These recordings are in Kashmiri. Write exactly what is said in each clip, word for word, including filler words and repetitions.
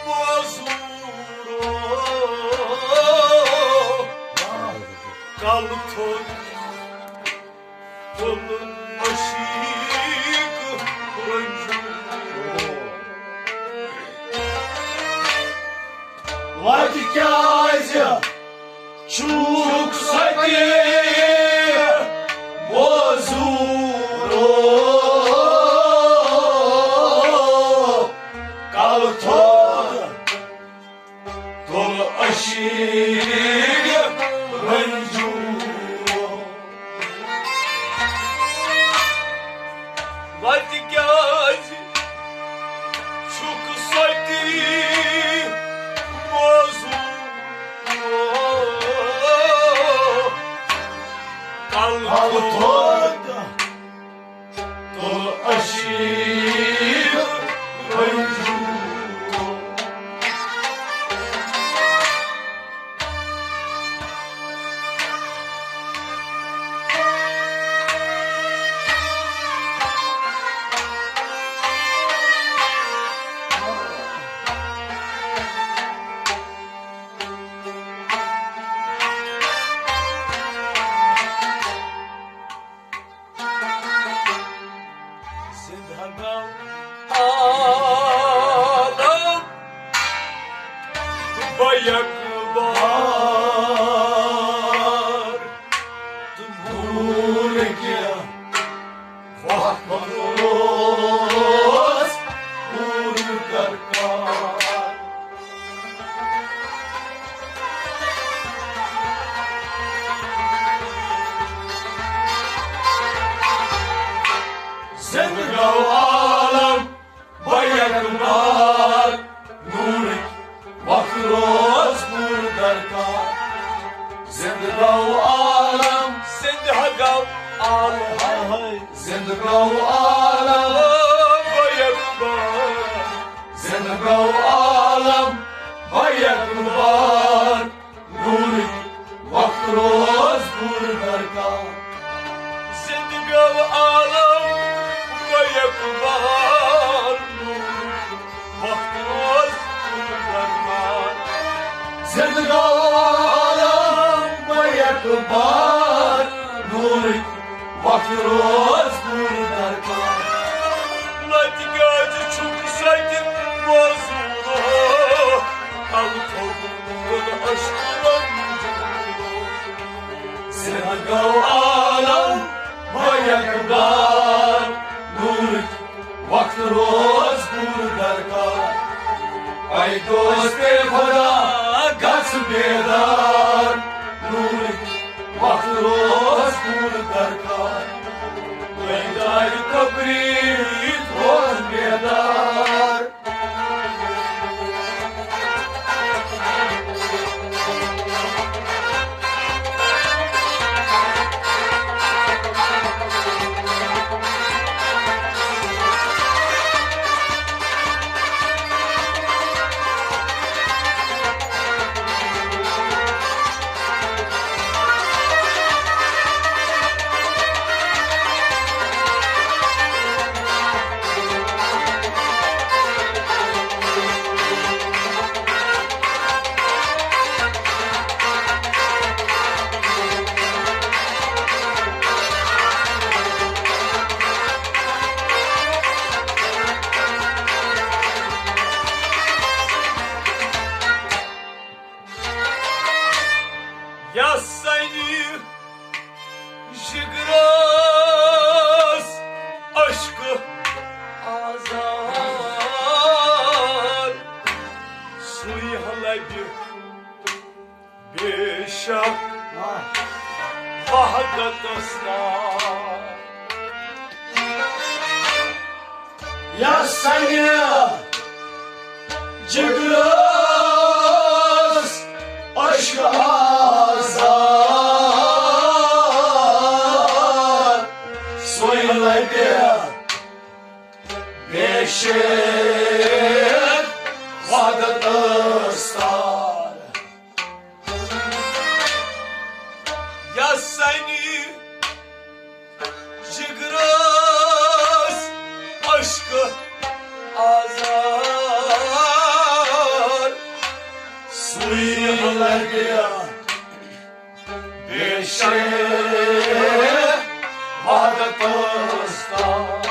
معذورو، کل تھوٚد تُل عشیق رنجو۔ وتہِ کیازِ چھُکھ سۄ تہِ موزوٗرو؟ کل تھوٚد تُل عشیق رنجو۔ وتہِ کیازِ چھُکھ سۄ تہِ موزوٗر؟ کل تھوٚد تُل عشیق رنجو۔ زندہ گو عالم بیک بار، تہٕ نوٗر کہِ وقت روز پوٗرٕ درکار۔ زندہ گو عالم بیک بار، نوٗرٕکۍ وقت روز پوٗرٕ درکار۔ زندہ گو عالم، زندہ گو عالم، زندہ گو عالم بیک بار۔ زندہ گو عالم بیک بار، نوٗرٕکۍ وقت روز پوٗرٕ درکار۔ زندہ گو عالم بیک بار، نوٗرٕکۍ وقت روز پوٗرٕ درکار۔ زندہ گو عالم بیک بار، نوٗرٕکۍ وقت روز پوٗرٕ درکار۔ لتہِ کیازِ چھُکھ سۄ تہِ موزوٗرو؟ کل تھوٚد تُل عشیق رنجو۔ زندہ گو عالم بیک بار، نوٗرٕکۍ وقت روز پوٗرٕ درکار۔ اے دوست خدا گژھ بیدار، نوٗرٕکۍ وقت روز پوٗرٕ درکار۔ تۄہہِ دارِ تفریٖح روز بیدار۔ یس سنہِ جگرس عشقہٕ آزار، سُے لبہِ بے شک وحدتس نار۔ یس سنہِ جگرس عشقہٕ آزار، سُے لبہِ بے شک وحدتس نار۔ یس سنہِ جگرس عشقہٕ آزار۔ بے شک وحدت ٲس تام۔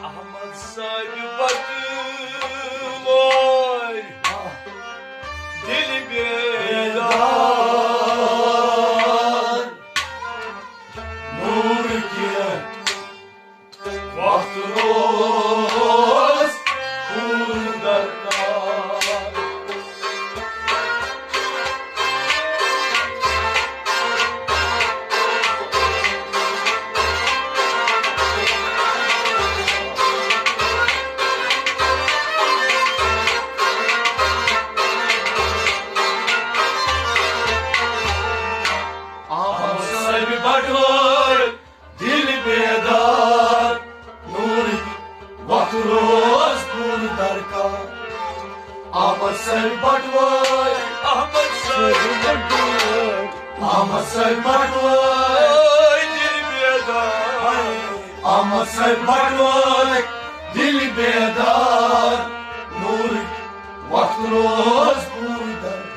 احمد صٲبِ بٹہٕ وٲرۍ، دِل بیدار۔ نوٗر کہِ وقت روز پوٗرٕ درکار۔ آمد صٲبِ بٹہٕ وٲرۍ، دِل بیدار، نوٗرٕکۍ وقت روز پوٗرٕ درکار۔ آمد صٲبِ بٹہٕ وٲرۍ، احمد صٲبِ بٹہٕ وٲرۍ، احمد صٲبِ بٹہٕ وٲرۍ، دِل بیدار۔ احمد صٲبِ بٹہٕ وٲرۍ، دِل بیدار، نوٗرٕکۍ وقت روز پوٗرٕ درکار۔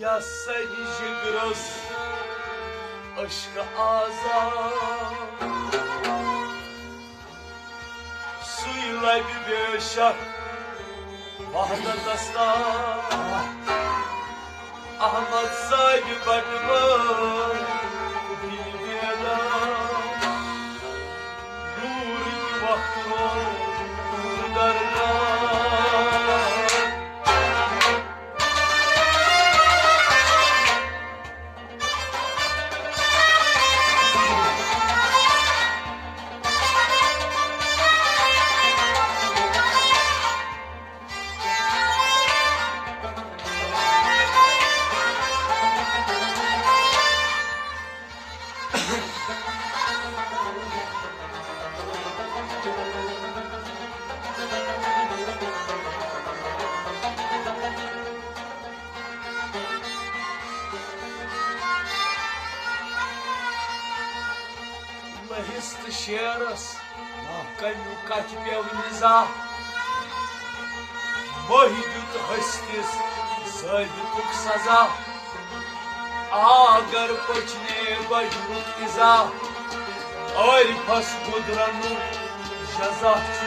یس سرِ جگرس عشق آزاد، سُے لبہِ بے شک وحدتس تام۔ احمد صٲبِ بٹہٕ وٲرۍ، دِل بیدار، نوٗرٕکۍ وقت روز درکار۔ لٔہِس تہٕ شیرس کمیُک کتھِ پیوٚو نِزا۔ مٔہۍ دیُت ہستِس ضٲبطُک سزا۔ آ گر پٔچھنے بجرُک اِزا۔ عٲرفس گُدرنُک جزا چھُ۔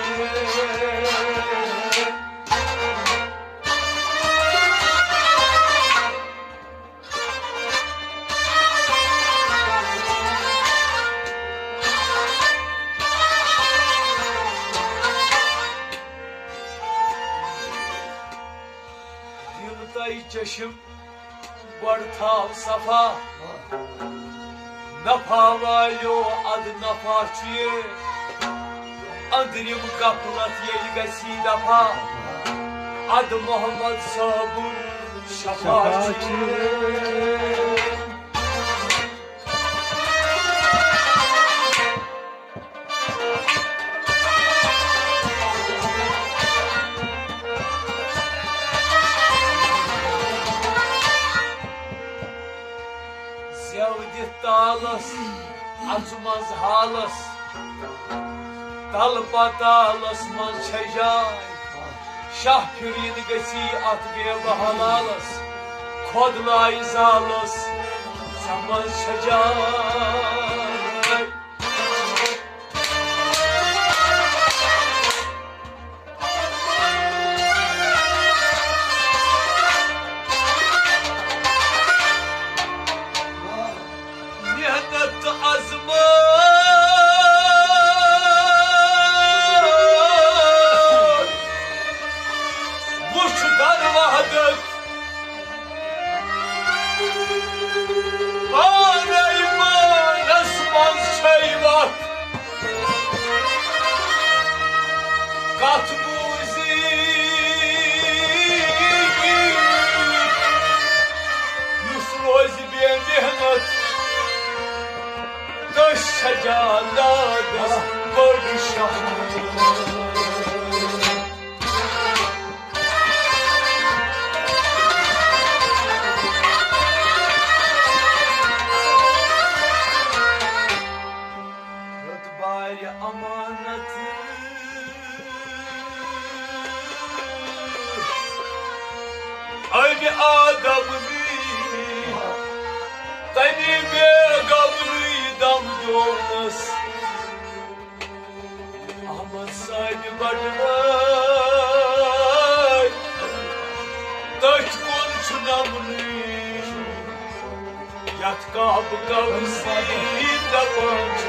دِل تہٕ چشم گۄڈٕ تھاو صفا۔ نفع والیو، ادٕ نفع چھُ یہِ۔ أنٛدرِم غفلت ییٚلہِ گژھی دفع، ادٕ محمد صٲبُن شفا چھُ یہِ۔ زٮ۪و دِتھ تالس، اژٕ منٛز حالس، تلہٕ پتالس منٛز چھےٚ جاے۔ شاہ پھِرٕنۍ گژھی اتھ بے بہلالس، خۄد لایہِ زالس، ژےٚ منٛز چھےٚ جاے۔ وحدت، پانے پانس منٛز چھے وتھ۔ کتھ بوٗزِتھ یُس روزِ بے محنت، تٔچھ سجادادس بٔڑ شہادت۔ ہیوٚت بارِ امانت امہِ آدم نی، تمی بیگم نی دم دیونس۔ احمد صٲبِ بٹہٕ وٲلۍ، تٔتھۍ کُن چھُ نمنٕے، یتھ کعبہٕ قوسی دپان چھِ۔